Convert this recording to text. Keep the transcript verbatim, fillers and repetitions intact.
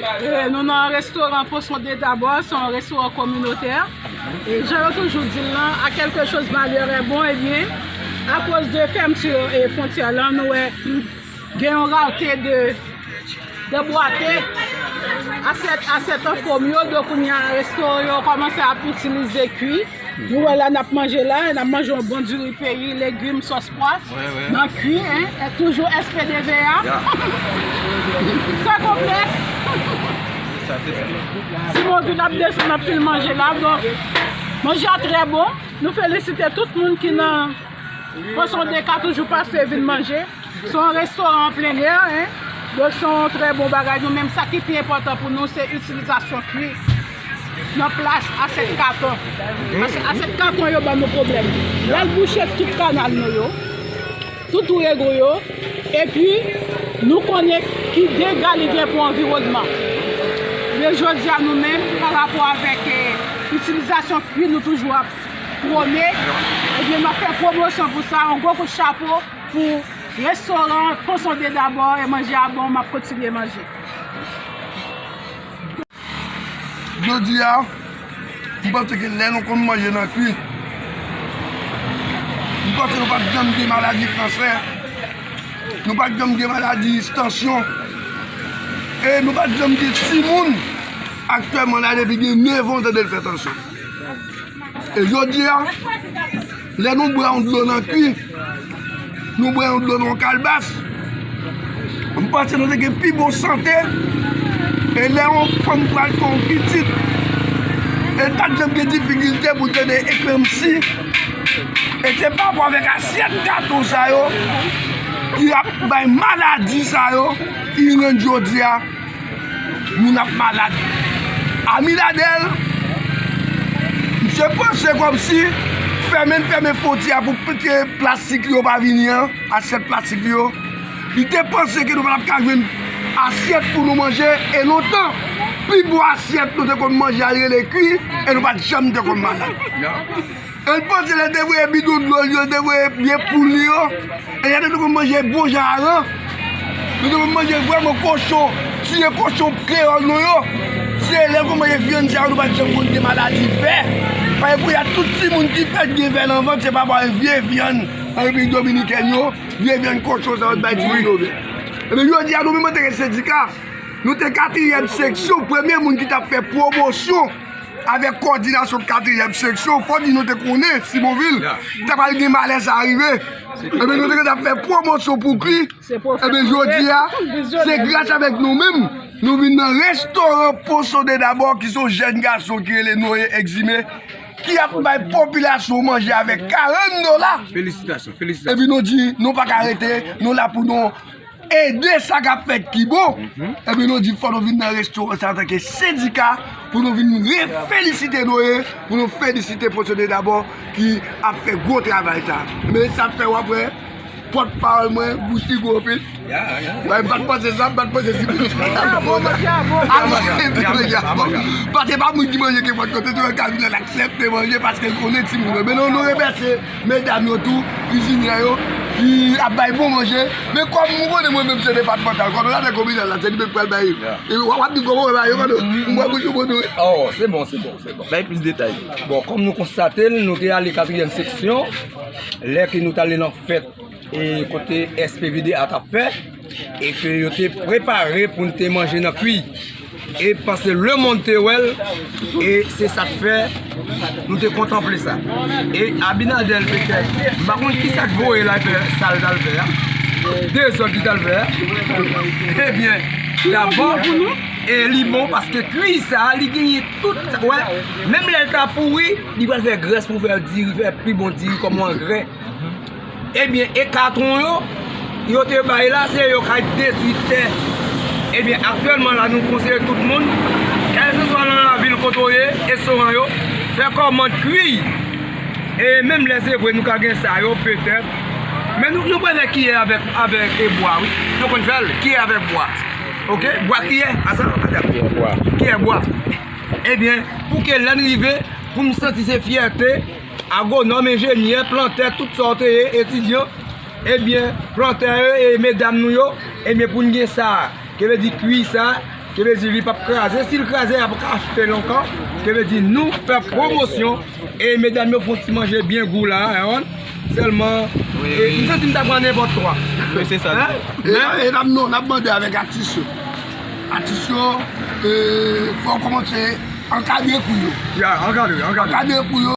E nou nan restoran Poisson de Tabor, se yon restoran kominotè. E jan yo toujou di l lan, à quelque chose malheur est bon, ebyen, akoz de fèmti e fwontyè lan, nou wè gen yon rate de, de bwate asyèt, asyèt an fòm yo, donk kounye a restoran yo kòmanse ap itilize kwi. Nou wè la n ap manje la, n ap manje yon bon diri peyi, legim, sòs pwa, nan kwi, en, e toujou S P D V A. San konplèks. Simon vin ap desann anpil manje la, donk manje a trè bon. Nou felisite tout moun ki nan Poisson de ka toujou pase vin manje. Se yon restoran an plen è, en. Donk, se yon trè bon bagay. Nou menm, sa ki pi enpòtan pou nou, se itilizasyon kwi nan plas asyèt katon. Paske asyèt katon yo ban nou pwoblèm. L al bouche tout kanal nou yo, tout twou rego yo, epi nou konnen ki dega li gen pou anviwònman. Men jodi a, nou menm, pa rapò avèk, eh, itilizasyon kwi, nou toujou ap pwone, ebyen, n ap fè pwomosyon pou sa, yon gwo kout chapo pou restoran Poisson de Tabor, e manje a bon, m ap kontinye manje. Jodi a, m panse ke lè nou konn manje nan kwi, m panse nou pa t janm gen maladi kansè, nou pa t janm gen maladi tansyon, e nou pa t janm gen timoun aktyèlman la depi gen nèf an tande l fè tansyon. E jodi a, lè nou bwè yon dlo nan kwi, nou bwè yon dlo nan yon kalbas, m panse nou te gen pi bon sante. E lè yon fanm pral fè yon pitit, e l pa t janm gen difikilte pou l tande eklanmsi. E se pa rapò avèk asyèt gato sa yo ki ap bay maladi sa yo ki rann jodi a moun ap malad. Ami Ladèl, misye panse kòmsi fèmen, fèmen fwontyè pou plastik yo pa vini an, asyèt plastik yo. Li te panse ke nou pa t ap ka jwenn asyèt pou nou manje, e lontan, pi bon asyèt nou te konn manje a rele kwi, e nou pa t janm te konn malad. E l panse lè l te voye bidon dlo l yo, l te voye vye poul li yo. E lè nou te konn manje bon jan aran. Nou te konn manje vrèman kochon, tiye kochon kreyòl nou yo. Se lè nou konn manje vyann sa yo, nou pa t janm konn gen maladi vè. Paske kounye a tout timoun ki fèt gen vè nan vant, se pa bò vye vyann an Repiblik Dominikèn yo, vye vyann kochon sa yo t bay timoun yo vè. Ebyen, jodi a, nou menm antanke sendika, nou te katriyèm seksyon, premye moun ki t ap fè pwomosyon avèk kowòdinasyon katriyèm seksyon, fò di nou te konnen Simonvil, ta pral gen malè sa a rive. Ebyen, nou te gentan fè pwomosyon pou kwi. Ebyen, jodi a, se gras avèk nou menm, nou vin nan restoran Poisson de Tabor, ki se yon jèn gason ki rele Noé Eximé, ki ap bay popilasyon manje avèk karant dola. Felisitasyon, felisitasyon. Epi nou di, nou pa ka rete, nou la pou nou ede sa k ap fèt ki bon. Ebyen, nou di fò nou vin nan restoran sa antanke sendika pou nou vin re-, felisite Noé, pou nou felisite Poisson de Tabor ki ap fè gwo travay sa. Men sa fè w ap wè pòtpawòl mwen, bouch li gwo anpil. Ya, ya. Mwen, m pa t panse sa, m pa t panse si bouch li gwo. Paske pa moun ki manje kenpòt kote, se yon kalkilè l aksepte manje paske l konnen timoun yo. Men nou, nou remèsye medam yo tou, kizinyè yo, ki ap bay bon manje. Men kòm nou konnen mwen menm se depatmantal, kòdonatè kominal la, se li menm k pral bay. E w ap di kòman w bay yo, kòdonatè, m wè bouch ou bon tou. Oh, se bon, se bon, se bon. Bay plis detay. Bon, kòm nou konstate l, nou te ale katriyèm seksyon, lè ke nou t ale nan fèt e kote S P V D A t ap fè, e ke yo te prepare pou n te manje nan kwi. E paske lemonn te wè l, e se sa k fè nou te kontanple sa. E Abinader petèt, m pa konn ki sa k voye l al fè sa l t al fè a, dezòd li t al fè a. Ebyen, dabò, e li bon paske kwi sa, li genyen tout, wè, menm lè l ta pouri, li pral fè grès pou fè diri, fè pi bon diri kòm yon angrè. Ebyen, e katwon yo, yo te bay la, se yo k al detwi tè. Ebyen, aktyèlman la, nou konseye tout moun, kèlkeswa nan lavil kote w ye, restoran yo, fè kòmand kwi. E menm lè se vre nou ka gen sa yo, petèt, men nou, nou prefere kiyè avèk, avèk, e, bwa, wi. Nou konn fè l, kiyè avèk bwa. Oke? Bwa kiyè, a sa? Kiyè bwa. Kiyè bwa. Ebyen, pou ke lè n rive, pou m santi se fyète, agwonòm, enjenyè, plantè, tout sa w te ye, etidyan, ebyen, plantè yo e medam nou yo, ebyen, pou n gen sa, ke vle di kwi sa, Ki vle di li p ap kraze. Si l kraze, y ap achte l ankò. Ki vle di nou fè pwomosyon. E medam yo fè yon ti manje byen gou la, hein. Sèlman, e, m santi m ta pran nenpòt kwa. Wi, se sa. Hein? E, e n ap, non, n ap mande avèk atis yo. Atis yo, e, fò w kòmanse ankadre kou yo. Ya, ankadre, ankadre. Ankadre kou yo.